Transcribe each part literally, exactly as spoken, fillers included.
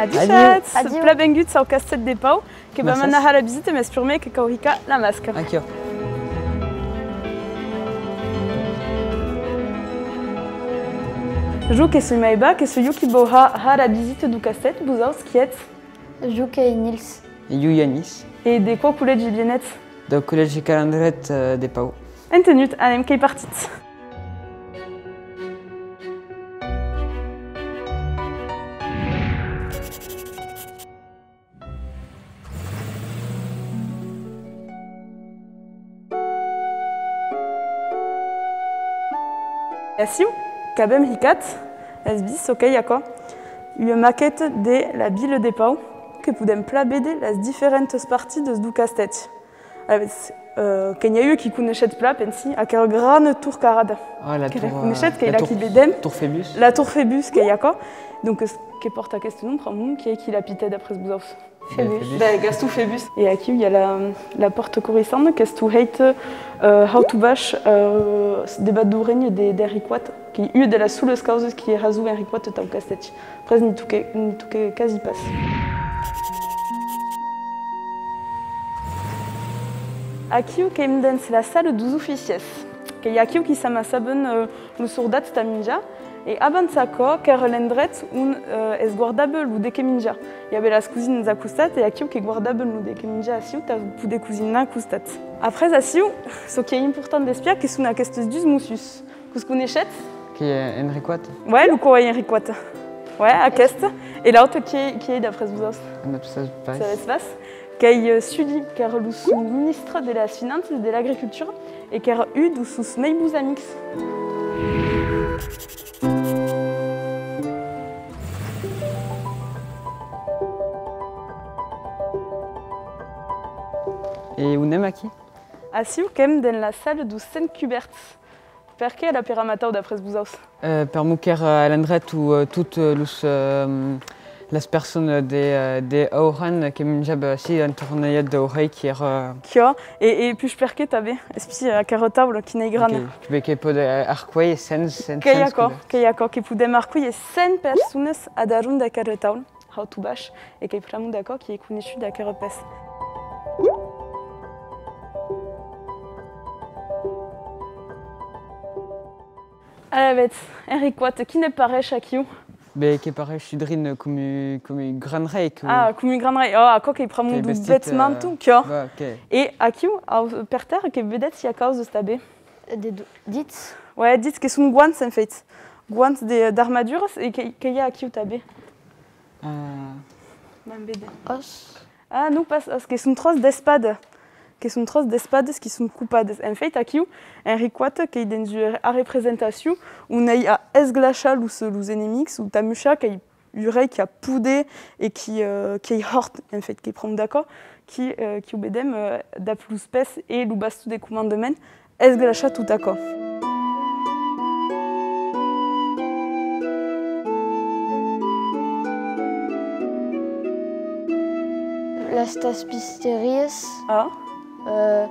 Adishatz! Adiu. Plan venguts au Castèth de Pau, que vam anar har la visita, mes prumèr que cau hicar la masca. Aquiu. Jo que soi Maiva, que soi jo qui vau har, har la visita deu castèth, vosaus qui ètz? Jo qu'ei Nils. E jo Yanis. E de quau collègi vienetz? Deu collègi Calandret, eh, de Pau. Entenut, anem, qu'ei partit. Aciu qu'avem hicat, as vist çò qu'ei aquò? Ua maqueta de la vila de Pau, que podem plan véder las diferentas partidas deu castèth. Alavetz, eh, que n'i a ua qui coneishetz plan, pensi, aquera grana tor carrada. Ah, la tor, eh, coneishetz, qu'ei la qui vedem. Tor Febus. La tor Febus, qu'ei aquò. Donc, eh, que pòrta aqueste nom, pr'amor, qui ei qui l'a pitèth après vosaus? Febus. Ben, Gaston Febus. E aquiu i a la, la pòrta corissana, qu'estó hèita, eh, haut o baish, eh, devath deu regne de, d'Enric quate, qu'ei ua de las solas causas qui rasó Enric quate tau castèth. Après, n'i toque, n'i toque quasi pas. Aquiu qu'èm dens la sala deus oficièrs. Qu'ei aquiu qui s'amassavan, eh, los sordats tà minjar, e abans aquò qu'èra l'endret on, eh, es guardava lo de que minjar. I avè las cosinas a costat e aquiu que guardavan lo de que minjar aciu tà poder cosinar a costat. Après aciu, çò qui ei important d'espiar que son aquestes dus mossuts. Que'us coneishetz? Qu'ei, eh, Enric quate? Ouais, lo quau ei Enric quate. Ouais, aqueste. E l'aute qui, qui ei d'après vosaus? Ah, non, tu sabes pas. Sabes pas? Qu'ei, eh, Sully, qu'èra lo ministre de las Finanças e de l'Agricultura e qu'èra un deus sos mei bons amics. E on èm aquí? Aciu qu'èm dens la sala deus Sent Cubèrts. Perqué l'apèram atau d'après vosaus? Eh, per'mor qu'èra, eh, l'endret on, eh, tot, eh, los, eh, las personas de, eh, de Auran que minjava ací, en tornalhat d'Aurei, qui èra... Quiò, e, e puish perqué tanben, espia, eh, aquera taula, quina ei grana. Ok, que, que pòt, eh, arcuélher cent, cent, qu'ei aquò, qu'ei aquò, que podem arcuélher cent personas adaron d'aquera taula. Haut o baish, e qu'ei pr'amor d'aquò qui ei coneishut aquera pèça. Alavetz, Enric quate, quin et pareish aquiu? Ben, que pareish un drin com un, com un gran rei, que... Ah, com un gran rei. Oh, aquò qu'ei pr'amor deu vestit, eh, vestit manton, quiò. Ouais, ok. E aquiu, au, per tèrra, que vedetz, i a causas tanben? De do-, dits? Ouais, dits que son guants, en fait. Guants de, d'armaduras, e que, que i a aquiu tanben? Ah. Vam véder. Òs. Ah, non pas òs, que son tròç d'espada. Que son tròç d'espadas qui son copadas. En fait, aquiu, Enric quate, qu'ei dens ua representacion on ei a esglachar los, los enemics, o tà muishar qu'ei un rei qui a poder e qui, eh, qui ei hòrt, en fait, qu'ei pr'amor d'aquò qui, eh, qui'u vedem, eh, dab los pès e lo baston de comandament, esglachar tot aquò. Las tapisseries, ah, eh,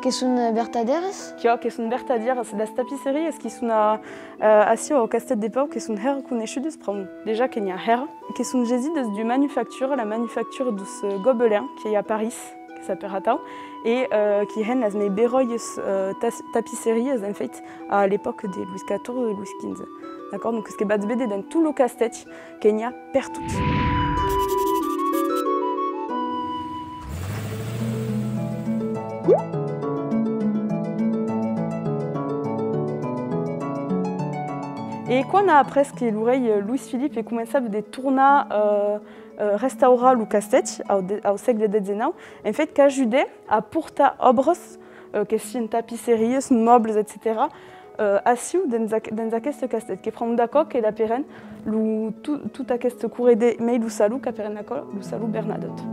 que son vertadèras? Quiò, que son vertadèras. Las tapisseries qui son a, eh, aciu au Castèth de Pau, que son hèra coneishudas, pr'amor dejà que n'i a hèra, que son gesidas d'ua manufactura, la manufactura deus, eh, Gobelins, qui ei a París, que s'apèra atau, e, eh, qui hèn las mei beròias, eh, tas-, tapisseries, en fait, a l'epòca de Louis quatorze e Louis quinze. D'acòrd? Donc, es que vatz véder dens tot lo castèth que n'i a pertot. E quan a après que lo rei, eh, Louis Philippe començava de tornar, eh, eh, restaurar lo castèth au de-, au sègle dètz-e-nau, en fait, qu'ajudè a portar òbras, eh, que sian tapisseries, mòbles, etcetèra, eh, aciu, dens aqu-, dens aqueste castèth, que pr'amor d'aquò que l'apèren lo, to-, tot aqueste corredor mei lo salon, qu'apèren aquò lo salon Bernadotte.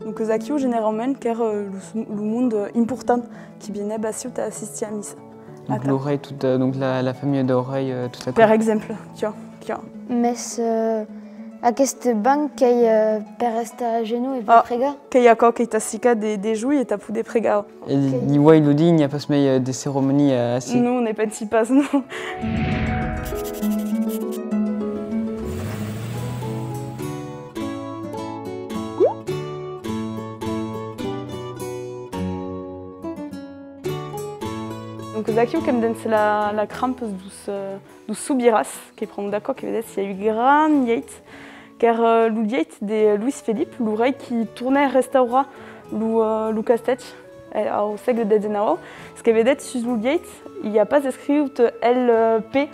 Donc, es aquiu, generaument, qu'èra lo, lo monde, eh, important qui vienèva aciu tà assistir a missa. Donc, lo rei, tot, eh, donc la, la familha deu rei, eh, tot aquò. Per exemple, quiò, quiò. Mes, eh, aqueste banc qu'ei, eh, per estar a genou e per pregar? Qu'ei aquò, qu'ei tà hicar de, de genou e tà poder pregar. E, ok, uei lo dia, n'i a pas mei, eh, de ceremonia, eh, ací? Non, ne pensi pas, non. Donc, es aquiu qu'èm dens la, la crampa deus, euh, deus Soubiràs, qu'ei pr'amor d'aquò que vedetz, i a un gran lièit, qu'èra, euh, lo lièit de Louis Philippe, lo rei qui tornèt restaurar lo, euh, lo castèth, eh, au sègle dètz-e-nau. Es que vedetz, sus lo lièit, i a pas escriut L P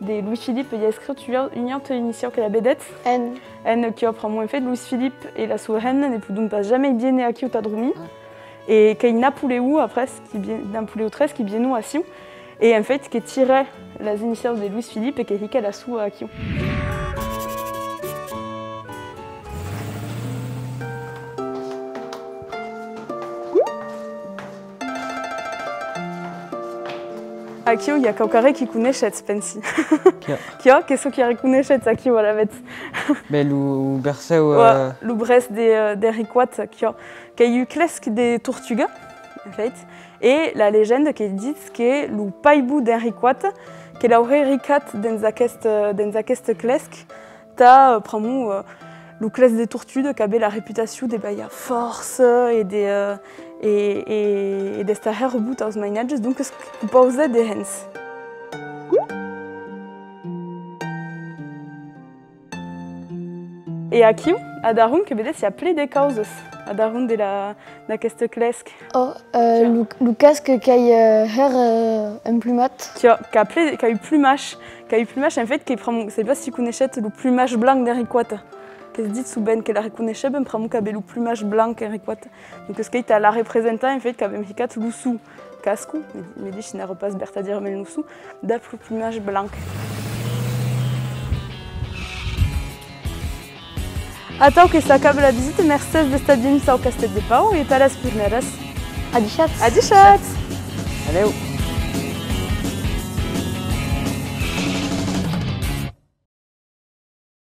de Louis Philippe, i a escriut ua, ua auta iniciau, que la vedetz. N. N, que, pr'amor, en fait, Louis Philippe e la sua hemna ne podon pas jamei viéner aquiu tà dromir. Ah. E qu'ei Napoleon, après, qui vien, Napoleon tres, qui vienó aciu, e en fait que tirè las iniciaus de Louis Philippe e que hiquè la sua aquiu. Aquiu i a quauquarren qui coneishetz, pensi. Quia. Quia, qu'ei çò qui reconeishetz aquiu, alavetz? Ben, lo, lo bercèu, ouais, euh, lo brèç de, euh, d'Henri quatre, quia. Qu'ei un clèsc de tortuga, en fait, e la legenda que ditz que lo paibon d'Henri quatre, que l'auré hicat dens aqueste, dens aqueste clèsc, tà, euh, pr'amor, euh, lo clèsc de tortuga qu'avè la reputacion de balhar fòrça e de, euh, e, e, e d'estar hèra bon taus mainatges, donc es que pausè de hens. E aquiu, ad arron, que vedetz, i a plen de causas ad arron de la, d'aqueste clèsc. Oh, euh, lo, lo casque qu'ei, euh, hèra, euh, emplumat. Quia, qu'a plen, qu'a un plumage, qu'a un plumage, en fait, qu'ei pr'amor, sèi pas si coneishetz lo plumage blanc d'Henri quatre, que's ditz sovent, que la reconeishèvan pr'amor qu'avè lo plumage blanc Henri quatre. Donc, es qu'ei tà la representar, en fait, qu'avem hicat lo son casco, me, me dish si n'èra pas vertadierament lo son, dab lo plumage blanc. Atau que s'acaba la visita, mercés d'estar viens au Castèth de Pau e tà las prumèras. Adishatz! Adishatz! Adeu!